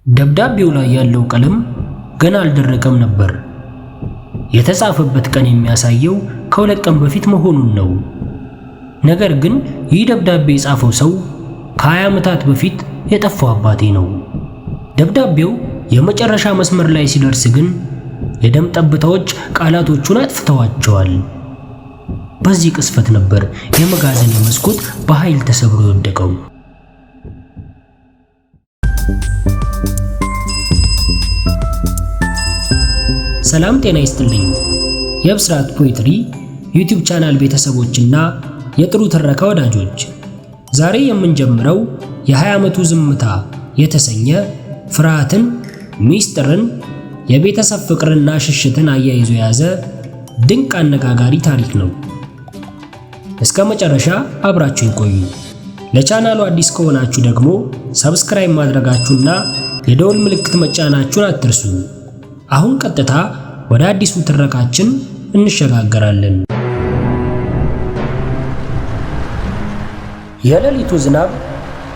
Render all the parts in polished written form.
ደብዳቤው ላይ ያለው ቀለም ገና አልደረቀም ነበር። የተጻፈበት ቀን የሚያሳየው ከ2 ቀን በፊት መሆኑን ነው። ነገር ግን ይህ ደብዳቤ የጻፈው ሰው ከ20 ዓመታት በፊት የጠፋው አባቴ ነው። ደብዳቤው የመጨረሻ መስመር ላይ ሲደርስ ግን የደም ጠብታዎች ቃላቶቹን አጥፍተዋቸዋል። በዚህ ቅጽበት ነበር የመጋዘኔ መስኮት በኃይል ተሰብሮ የወደቀው። ሰላም ጤና ይስጥልኝ። የብስራት Poetry YouTube channel ቤተሰቦችና የጥሩ ትረካ ወዳጆች፣ ዛሬ የምንጀምረው የ20 ዓመቱ ዝምታ የተሰኘ ፍርሃትን፣ ሚስጥርን፣ የቤተሰብ ፍቅርና ሽሽትን አያይዞ የያዘ ድንቅ አነጋጋሪ ታሪክ ነው። እስከ መጨረሻ አብራችሁን ቆዩ። ለቻናሉ አዲስ ከሆናችሁ ደግሞ subscribe ማድረጋችሁና የደወል ምልክት መጫናችሁን አትርሱ። አሁን ቀጥታ ወደ አዲሱ ትረካችን እንሸጋገራለን። የሌሊቱ ዝናብ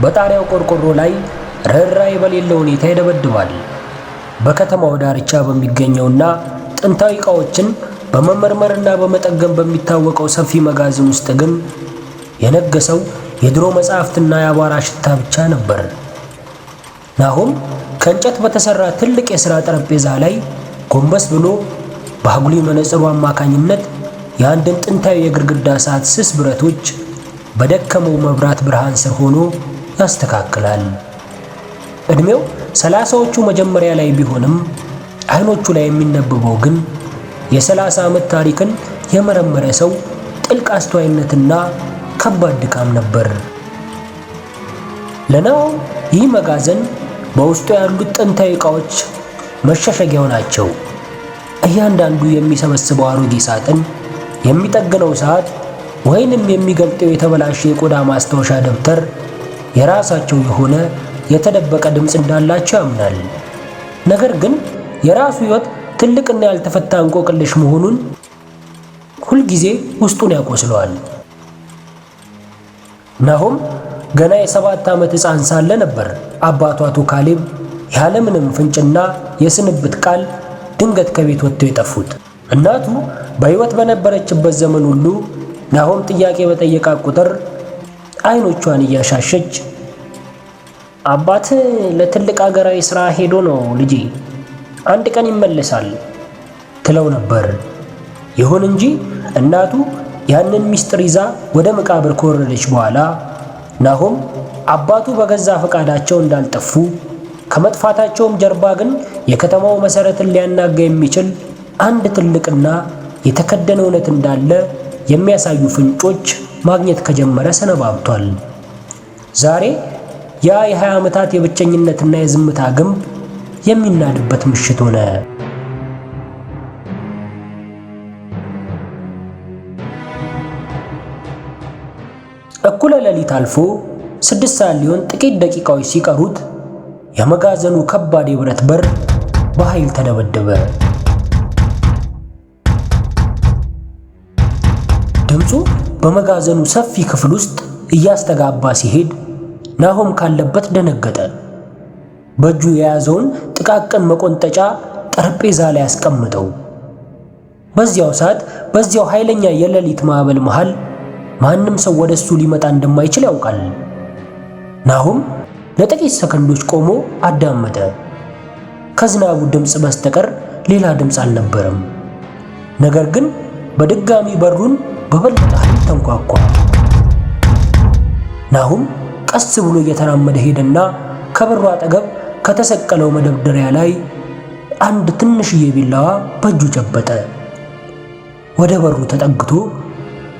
በጣሪያው ቆርቆሮ ላይ ርኅራኄ በሌለው ሁኔታ ይደበድባል። በከተማው ዳርቻ በሚገኘውና ጥንታዊ ዕቃዎችን በመመርመርና በመጠገን በሚታወቀው ሰፊ መጋዘን ውስጥ ግን የነገሰው የድሮ መጻሕፍትና የአቧራ ሽታ ብቻ ነበር። ናሆም ከእንጨት በተሠራ ትልቅ የሥራ ጠረጴዛ ላይ ጎንበስ ብሎ በአጉሊ መነጽሩ አማካኝነት የአንድን ጥንታዊ የግድግዳ ሰዓት ስስ ብረቶች በደከመው መብራት ብርሃን ስር ሆኖ ያስተካክላል። ዕድሜው 30ዎቹ መጀመሪያ ላይ ቢሆንም አይኖቹ ላይ የሚነበበው ግን የ30 ዓመት ታሪክን የመረመረ ሰው ጥልቅ አስተዋይነትና ከባድ ድካም ነበር። ለናሆም ይህ መጋዘን በውስጡ ያሉት ጥንታዊ ዕቃዎች መሸሸጊያው ናቸው። እያንዳንዱ የሚሰበስበው አሮጌ ሳጥን፣ የሚጠግነው ሰዓት ወይንም የሚገልጠው የተበላሸ የቆዳ ማስታወሻ ደብተር የራሳቸው የሆነ የተደበቀ ድምፅ እንዳላቸው ያምናል። ነገር ግን የራሱ ሕይወት ትልቅና ያልተፈታ እንቆቅልሽ መሆኑን ሁልጊዜ ውስጡን ያቆስለዋል። ናሆም ገና የ7 ዓመት ሕፃን ሳለ ነበር አባቱ አቶ ካሌብ ያለምንም ፍንጭና የስንብት ቃል ድንገት ከቤት ወጥተው የጠፉት። እናቱ በሕይወት በነበረችበት ዘመን ሁሉ ናሆም ጥያቄ በጠየቃት ቁጥር አይኖቿን እያሻሸች "አባት ለትልቅ ሀገራዊ ሥራ ሄዶ ነው ልጄ፣ አንድ ቀን ይመለሳል" ትለው ነበር። ይሁን እንጂ እናቱ ያንን ምስጢር ይዛ ወደ መቃብር ከወረደች በኋላ ናሆም አባቱ በገዛ ፈቃዳቸው እንዳልጠፉ፣ ከመጥፋታቸውም ጀርባ ግን የከተማው መሠረትን ሊያናጋ የሚችል አንድ ትልቅና የተከደነ እውነት እንዳለ የሚያሳዩ ፍንጮች ማግኘት ከጀመረ ሰነባብቷል። ዛሬ ያ የ20 ዓመታት የብቸኝነትና የዝምታ ግንብ የሚናድበት ምሽት ሆነ። እኩለ ሌሊት አልፎ 6 ሰዓት ሊሆን ጥቂት ደቂቃዎች ሲቀሩት የመጋዘኑ ከባድ የብረት በር በኃይል ተደበደበ። ድምፁ በመጋዘኑ ሰፊ ክፍል ውስጥ እያስተጋባ ሲሄድ ናሆም ካለበት ደነገጠ። በእጁ የያዘውን ጥቃቅን መቆንጠጫ ጠረጴዛ ላይ አስቀምጠው። በዚያው ሰዓት፣ በዚያው ኃይለኛ የሌሊት ማዕበል መሃል ማንም ሰው ወደ እሱ ሊመጣ እንደማይችል ያውቃል። ናሆም ለጥቂት ሰከንዶች ቆሞ አዳመጠ። ከዝናቡ ድምፅ በስተቀር ሌላ ድምፅ አልነበረም። ነገር ግን በድጋሚ በሩን በበለጠ ኃይል ተንኳኳ። ናሆም ቀስ ብሎ እየተራመደ ሄደና ከበሩ አጠገብ ከተሰቀለው መደርደሪያ ላይ አንድ ትንሽዬ ቢላዋ በእጁ ጨበጠ። ወደ በሩ ተጠግቶ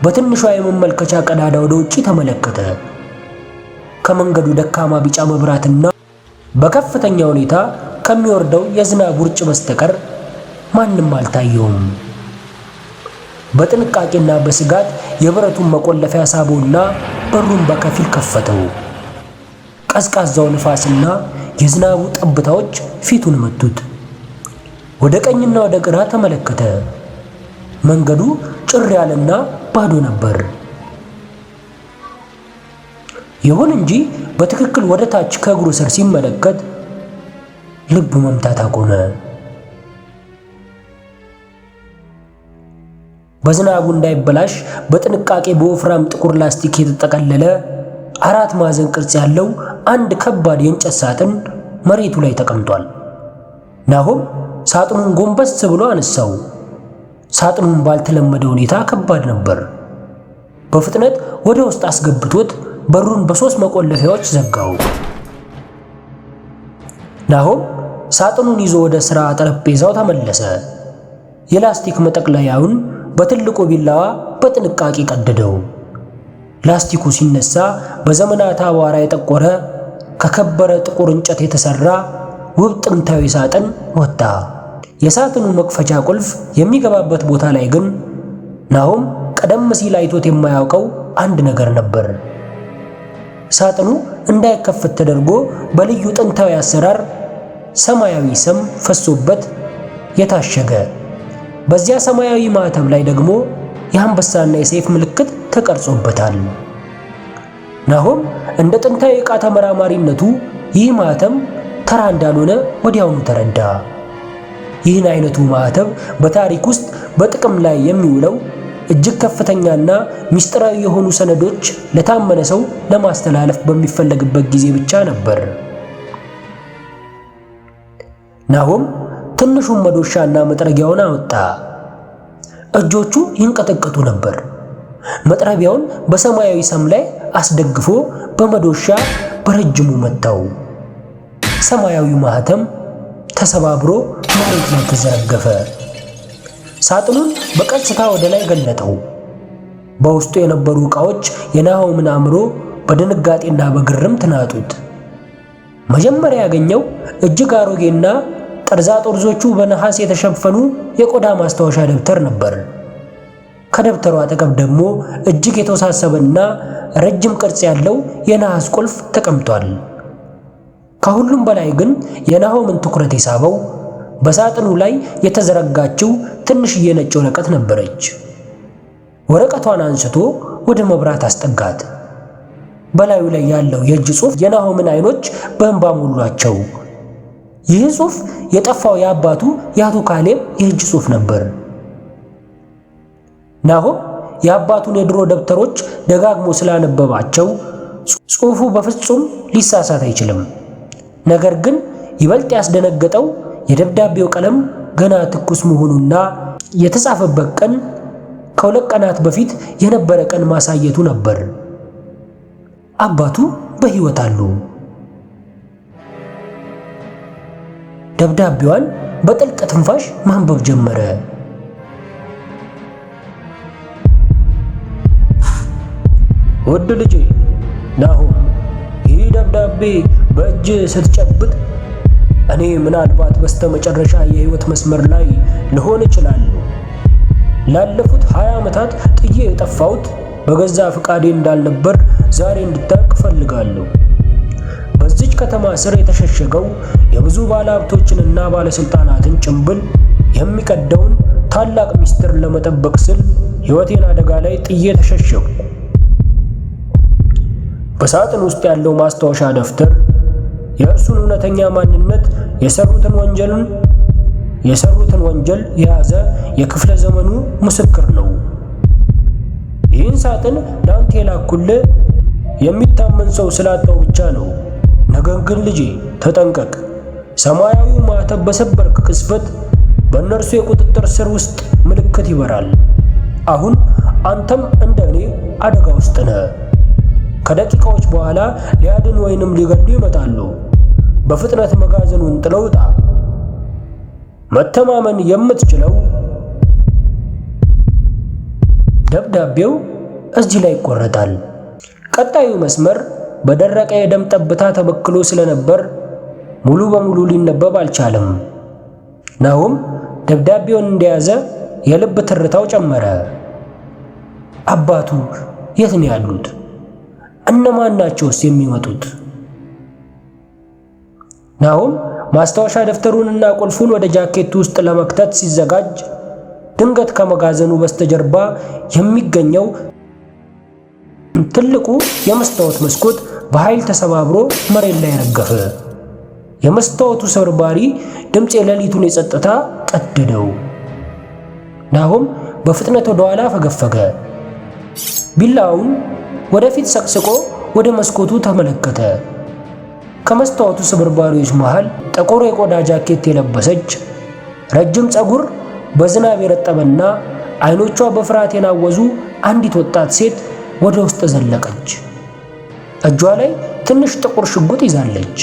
በትንሿ የመመልከቻ ቀዳዳ ወደ ውጪ ተመለከተ። ከመንገዱ ደካማ ቢጫ መብራትና በከፍተኛ ሁኔታ ከሚወርደው የዝናብ ውርጭ በስተቀር ማንም አልታየውም። በጥንቃቄና በስጋት የብረቱን መቆለፊያ ሳበውና በሩን በከፊል ከፈተው። ቀዝቃዛው ንፋስና የዝናቡ ጠብታዎች ፊቱን መቱት። ወደ ቀኝና ወደ ግራ ተመለከተ። መንገዱ ጭር ያለና ባዶ ነበር። ይሁን እንጂ በትክክል ወደ ታች ከእግሩ ስር ሲመለከት ልቡ መምታት አቆመ። በዝናቡ እንዳይበላሽ በጥንቃቄ በወፍራም ጥቁር ላስቲክ የተጠቀለለ አራት ማዕዘን ቅርጽ ያለው አንድ ከባድ የእንጨት ሳጥን መሬቱ ላይ ተቀምጧል። ናሆም ሳጥኑን ጎንበስ ብሎ አነሳው። ሳጥኑን ባልተለመደ ሁኔታ ከባድ ነበር። በፍጥነት ወደ ውስጥ አስገብቶት በሩን በሶስት መቆለፊያዎች ዘጋው። ናሆም ሳጥኑን ይዞ ወደ ሥራ ጠረጴዛው ተመለሰ። የላስቲክ መጠቅለያውን በትልቁ ቢላዋ በጥንቃቄ ቀደደው። ላስቲኩ ሲነሳ በዘመናት አቧራ የጠቆረ ከከበረ ጥቁር እንጨት የተሰራ ውብ ጥንታዊ ሳጥን ወጣ። የሳጥኑ መክፈቻ ቁልፍ የሚገባበት ቦታ ላይ ግን ናሆም ቀደም ሲል አይቶት የማያውቀው አንድ ነገር ነበር። ሳጥኑ እንዳይከፈት ተደርጎ በልዩ ጥንታዊ አሰራር ሰማያዊ ሰም ፈሶበት የታሸገ፣ በዚያ ሰማያዊ ማኅተም ላይ ደግሞ የአንበሳና የሰይፍ ምልክት ተቀርጾበታል። ናሆም እንደ ጥንታዊ ዕቃ ተመራማሪነቱ ይህ ማኅተም ተራ እንዳልሆነ ወዲያውኑ ተረዳ። ይህን አይነቱ ማኅተም በታሪክ ውስጥ በጥቅም ላይ የሚውለው እጅግ ከፍተኛና ምስጢራዊ የሆኑ ሰነዶች ለታመነ ሰው ለማስተላለፍ በሚፈለግበት ጊዜ ብቻ ነበር። ናሆም ትንሹን መዶሻና መጥረጊያውን አወጣ። እጆቹ ይንቀጠቀጡ ነበር። መጥረቢያውን በሰማያዊ ሰም ላይ አስደግፎ በመዶሻ በረጅሙ መታው። ሰማያዊው ማኅተም ተሰባብሮ መሬት ላይ ተዘረገፈ። ሳጥኑን በቀስታ ወደ ላይ ገለጠው። በውስጡ የነበሩ ዕቃዎች የናሆምን አእምሮ በድንጋጤና በግርምት ናጡት። መጀመሪያ ያገኘው እጅግ አሮጌና ጠርዛ ጠርዞቹ በነሐስ የተሸፈኑ የቆዳ ማስታወሻ ደብተር ነበር። ከደብተሩ አጠገብ ደግሞ እጅግ የተወሳሰበና ረጅም ቅርጽ ያለው የነሐስ ቁልፍ ተቀምጧል። ከሁሉም በላይ ግን የናሆምን ትኩረት የሳበው በሳጥኑ ላይ የተዘረጋችው ትንሽዬ ነጭ ወረቀት ነበረች። ወረቀቷን አንስቶ ወደ መብራት አስጠጋት። በላዩ ላይ ያለው የእጅ ጽሑፍ የናሆምን አይኖች በእንባ ሞሏቸው። ይህ ጽሑፍ የጠፋው የአባቱ የአቶ ካሌብ የእጅ ጽሑፍ ነበር። ናሆም የአባቱን የድሮ ደብተሮች ደጋግሞ ስላነበባቸው ጽሑፉ በፍጹም ሊሳሳት አይችልም። ነገር ግን ይበልጥ ያስደነገጠው የደብዳቤው ቀለም ገና ትኩስ መሆኑና የተጻፈበት ቀን ከ2 ቀናት በፊት የነበረ ቀን ማሳየቱ ነበር። አባቱ በሕይወት አሉ። ደብዳቤዋን በጥልቅ ትንፋሽ ማንበብ ጀመረ። ውድ ልጄ ናሆም፣ ይህ ደብዳቤ በእጅ ስትጨብጥ እኔ ምናልባት በስተመጨረሻ የህይወት መስመር ላይ ልሆን እችላለሁ። ላለፉት 20 ዓመታት ጥዬ የጠፋሁት በገዛ ፈቃዴ እንዳልነበር ዛሬ እንድታውቅ እፈልጋለሁ። በዚች ከተማ ስር የተሸሸገው የብዙ ባለሀብቶችንና ባለስልጣናትን ጭንብል የሚቀደውን ታላቅ ምስጢር ለመጠበቅ ስል ሕይወቴን አደጋ ላይ ጥዬ ተሸሸግኩ። በሳጥን ውስጥ ያለው ማስታወሻ ደብተር የእርሱን እውነተኛ ማንነት የሰሩትን ወንጀል የያዘ የክፍለ ዘመኑ ምስክር ነው። ይህን ሳጥን ለአንተ የላኩልህ የሚታመን ሰው ስላጣው ብቻ ነው። ነገር ግን ልጄ ተጠንቀቅ። ሰማያዊው ማኅተም በሰበርክ ቅጽበት በእነርሱ የቁጥጥር ስር ውስጥ ምልክት ይበራል። አሁን አንተም እንደ እኔ አደጋ ውስጥ ነህ። ከደቂቃዎች በኋላ ሊያድን ወይንም ሊገድሉ ይመጣሉ። በፍጥነት መጋዘኑን ጥለው ውጣ። መተማመን የምትችለው ደብዳቤው እዚህ ላይ ይቆረጣል። ቀጣዩ መስመር በደረቀ የደም ጠብታ ተበክሎ ስለነበር ሙሉ በሙሉ ሊነበብ አልቻለም። ናሆም ደብዳቤውን እንደያዘ የልብ ትርታው ጨመረ። አባቱ የት ነው ያሉት? እነማን ናቸውስ የሚመጡት? ናሆም ማስታወሻ ደብተሩንና ቁልፉን ወደ ጃኬቱ ውስጥ ለመክተት ሲዘጋጅ ድንገት ከመጋዘኑ በስተጀርባ የሚገኘው ትልቁ የመስታወት መስኮት በኃይል ተሰባብሮ መሬት ላይ ረገፈ። የመስታወቱ ስብርባሪ ድምፅ የሌሊቱን የጸጥታ ቀደደው። ናሆም በፍጥነት ወደ ኋላ ፈገፈገ። ቢላውን ወደፊት ሰቅስቆ ወደ መስኮቱ ተመለከተ። ከመስታወቱ ስብርባሪዎች መሃል ጥቁር የቆዳ ጃኬት የለበሰች፣ ረጅም ፀጉር በዝናብ የረጠበና አይኖቿ በፍርሃት የናወዙ አንዲት ወጣት ሴት ወደ ውስጥ ዘለቀች። እጇ ላይ ትንሽ ጥቁር ሽጉጥ ይዛለች።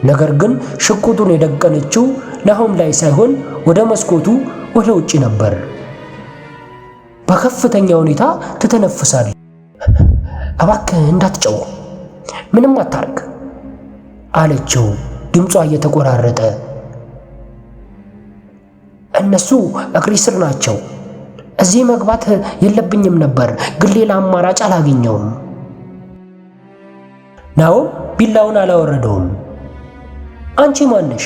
ነገር ግን ሽጉጡን የደቀነችው ናሆም ላይ ሳይሆን ወደ መስኮቱ ወደ ውጪ ነበር። በከፍተኛ ሁኔታ ትተነፍሳለች። እባክህ እንዳትጨው፣ ምንም አታርግ አለችው፣ ድምጿ እየተቆራረጠ። እነሱ እግሬ ስር ናቸው። እዚህ መግባት የለብኝም ነበር፣ ግን ሌላ አማራጭ አላገኘውም። ናሆም ቢላውን አላወረደውም። አንቺ ማነሽ?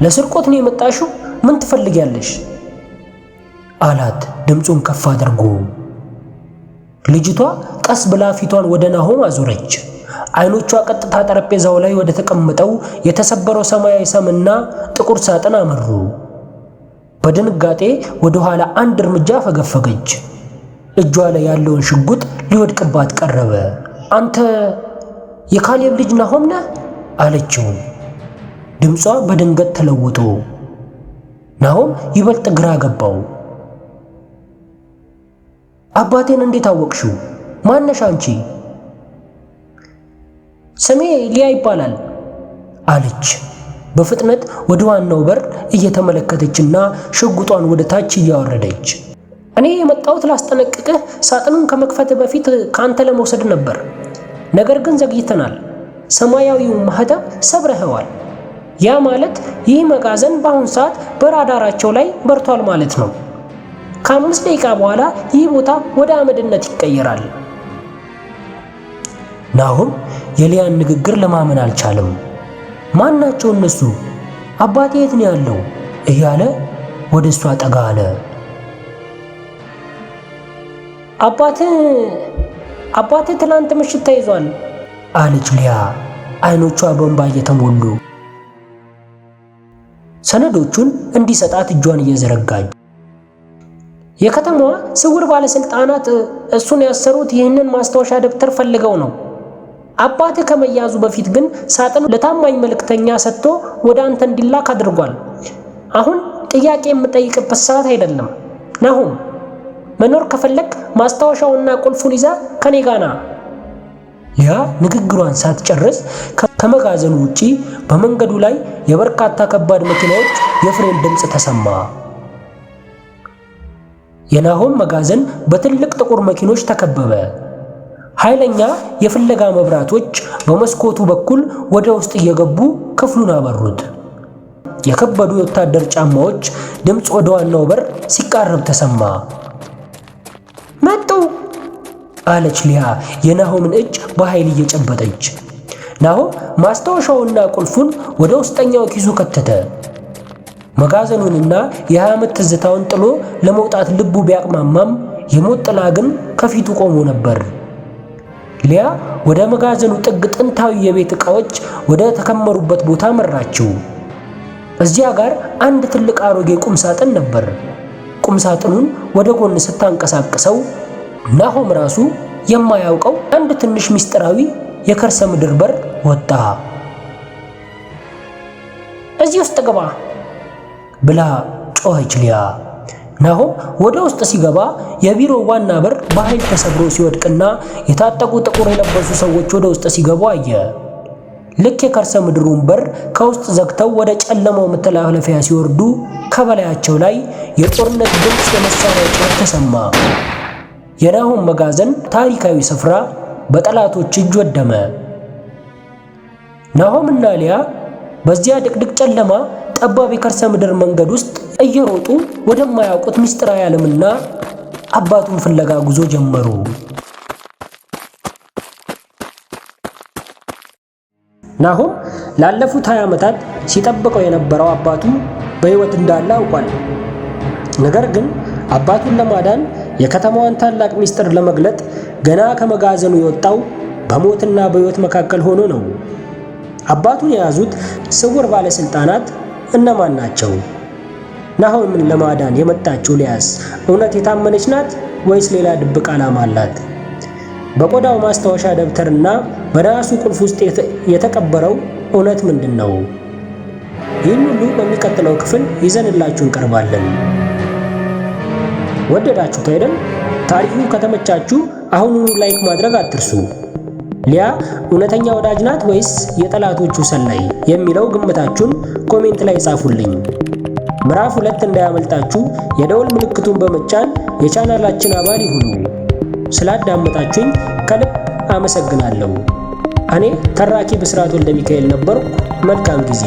ለስርቆት ነው የመጣሽው? ምን ትፈልጊያለሽ? አላት ድምፁን ከፍ አድርጎ። ልጅቷ ቀስ ብላ ፊቷን ወደ ናሆም አዞረች። አይኖቿ ቀጥታ ጠረጴዛው ላይ ወደ ተቀመጠው የተሰበረው ሰማያዊ ሰምና ጥቁር ሳጥን አመሩ። በድንጋጤ ወደ ኋላ አንድ እርምጃ ፈገፈገች። እጇ ላይ ያለውን ሽጉጥ ሊወድቅባት ቀረበ። አንተ የካሌብ ልጅ ናሆም ነህ? አለችው። ድምጿ በድንገት ተለውጦ ናሆም ይበልጥ ግራ ገባው። አባቴን እንዴት አወቅሽው? ማነሽ አንቺ? ስሜ ሊያ ይባላል አለች በፍጥነት ወደ ዋናው በር እየተመለከተችና ሽጉጧን ወደ ታች እያወረደች። እኔ የመጣሁት ላስጠነቅቅህ፣ ሳጥኑን ከመክፈት በፊት ከአንተ ለመውሰድ ነበር። ነገር ግን ዘግይተናል። ሰማያዊውን ማህተም ሰብረኸዋል። ያ ማለት ይህ መጋዘን በአሁን ሰዓት በራዳራቸው ላይ በርቷል ማለት ነው። ከ5 ደቂቃ በኋላ ይህ ቦታ ወደ አመድነት ይቀየራል። ናሆም የሊያን ንግግር ለማመን አልቻለም። ማን ናቸው እነሱ? አባቴ የት ነው ያለው? እያለ ወደ እሷ ጠጋ አለ። አባትህ አባትህ ትላንት ምሽት ተይዟል አለች ሊያ አይኖቿ በእንባ እየተሞሉ ሰነዶቹን እንዲሰጣት እጇን እየዘረጋች። የከተማዋ ስውር ባለስልጣናት እሱን ያሰሩት ይህንን ማስታወሻ ደብተር ፈልገው ነው። አባትህ ከመያዙ በፊት ግን ሳጥን ለታማኝ መልእክተኛ ሰጥቶ ወደ አንተ እንዲላክ አድርጓል። አሁን ጥያቄ የምጠይቅበት ሰዓት አይደለም። ናሁም፣ መኖር ከፈለግ ማስታወሻውና ቁልፉን ይዛ ከኔ ጋና። ሊያ ንግግሯን ሳትጨርስ ከመጋዘኑ ውጪ በመንገዱ ላይ የበርካታ ከባድ መኪናዎች የፍሬን ድምፅ ተሰማ። የናሆም መጋዘን በትልቅ ጥቁር መኪኖች ተከበበ። ኃይለኛ የፍለጋ መብራቶች በመስኮቱ በኩል ወደ ውስጥ እየገቡ ክፍሉን አበሩት። የከበዱ የወታደር ጫማዎች ድምፅ ወደ ዋናው በር ሲቃረብ ተሰማ። መጡ አለች ሊያ የናሆምን እጅ በኃይል እየጨበጠች። ናሆም ማስታወሻውና ቁልፉን ወደ ውስጠኛው ኪሱ ከተተ። መጋዘኑንና የ20 ዓመት ትዝታውን ጥሎ ለመውጣት ልቡ ቢያቅማማም የሞት ጥላ ግን ከፊቱ ቆሞ ነበር። ሊያ ወደ መጋዘኑ ጥግ ጥንታዊ የቤት ዕቃዎች ወደ ተከመሩበት ቦታ መራችው። እዚያ ጋር አንድ ትልቅ አሮጌ ቁም ሳጥን ነበር። ቁም ሳጥኑን ወደ ጎን ስታንቀሳቅሰው ናሆም ራሱ የማያውቀው አንድ ትንሽ ምስጢራዊ የከርሰ ምድር በር ወጣ። እዚህ ውስጥ ግባ ብላ ጮኸች ሊያ። ናሆም ወደ ውስጥ ሲገባ የቢሮው ዋና በር በኃይል ተሰብሮ ሲወድቅና የታጠቁ ጥቁር የለበሱ ሰዎች ወደ ውስጥ ሲገቡ አየ። ልክ የከርሰ ምድሩን በር ከውስጥ ዘግተው ወደ ጨለማው መተላለፊያ ሲወርዱ ከበላያቸው ላይ የጦርነት ድምፅ፣ የመሳሪያ ጩኸት ተሰማ። የናሆም መጋዘን ታሪካዊ ስፍራ በጠላቶች እጅ ወደመ። ናሆም እና ሊያ በዚያ ድቅድቅ ጨለማ ጠባብ የከርሰ ምድር መንገድ ውስጥ እየሮጡ ወደማያውቁት ምስጢራዊ ዓለምና አባቱን ፍለጋ ጉዞ ጀመሩ። ናሆም ላለፉት 20 ዓመታት ሲጠብቀው የነበረው አባቱ በሕይወት እንዳለ አውቋል። ነገር ግን አባቱን ለማዳን የከተማዋን ታላቅ ምስጢር ለመግለጥ ገና ከመጋዘኑ የወጣው በሞትና በሕይወት መካከል ሆኖ ነው። አባቱን የያዙት ስውር ባለስልጣናት እነማን ናቸው? ናሆምን ለማዳን የመጣችው ሊያስ እውነት የታመነች ናት ወይስ ሌላ ድብቅ ዓላማ አላት? በቆዳው ማስታወሻ ደብተርና በነሐሱ ቁልፍ ውስጥ የተቀበረው እውነት ምንድን ነው? ይህን ሁሉ በሚቀጥለው ክፍል ይዘንላችሁ እንቀርባለን። ወደዳችሁት አይደል? ታሪኩ ከተመቻችሁ አሁኑኑ like ማድረግ አትርሱ። ሊያ እውነተኛ ወዳጅ ናት ወይስ የጠላቶቹ ሰላይ የሚለው ግምታችሁን comment ላይ ጻፉልኝ። ምዕራፍ 2 እንዳያመልጣችሁ የደወል ምልክቱን በመጫን የቻናላችን አባል ይሁኑ። ስላዳመጣችሁኝ ከልብ አመሰግናለሁ። እኔ ተራኪ ብስራት ወልደ ሚካኤል ነበርኩ። መልካም ጊዜ።